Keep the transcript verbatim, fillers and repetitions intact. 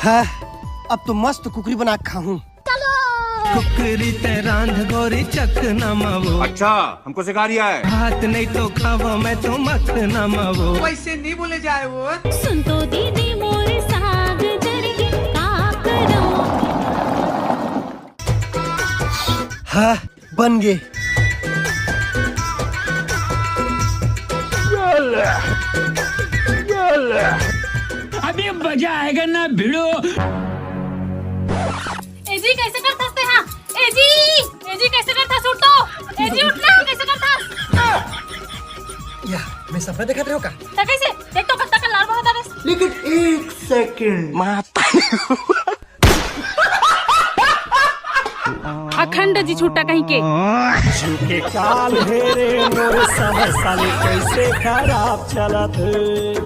अब तो मस्त कुकरी बना के खाहूं। कुकरी ते रांध गोरी चखना मावो। अच्छा, हमको सिखा रिया है। भात नहीं तो खावो मैं तो मखना मावो। वैसे नहीं बोले जाए वो। सुन तो दीदी मोर साग जरगे का करम। हाँ, बन गे। अभी मजा आएगा ना भिड़ो। ए जी, कैसे करथस ते हा? ए जी, ए जी, कैसे करथस? उठ तो। ए जी, उठ ना, कैसे करथस? या, मैं सपना देखत रहे हो का? त कैसे? देख तो कत्ता का लाल बहुत आ रहा। लेकिन एक सेकंड। अखंड जी छुट्टा कहीं के। झुके काल हे रे मोर समर साले, कैसे खराब चलत हे।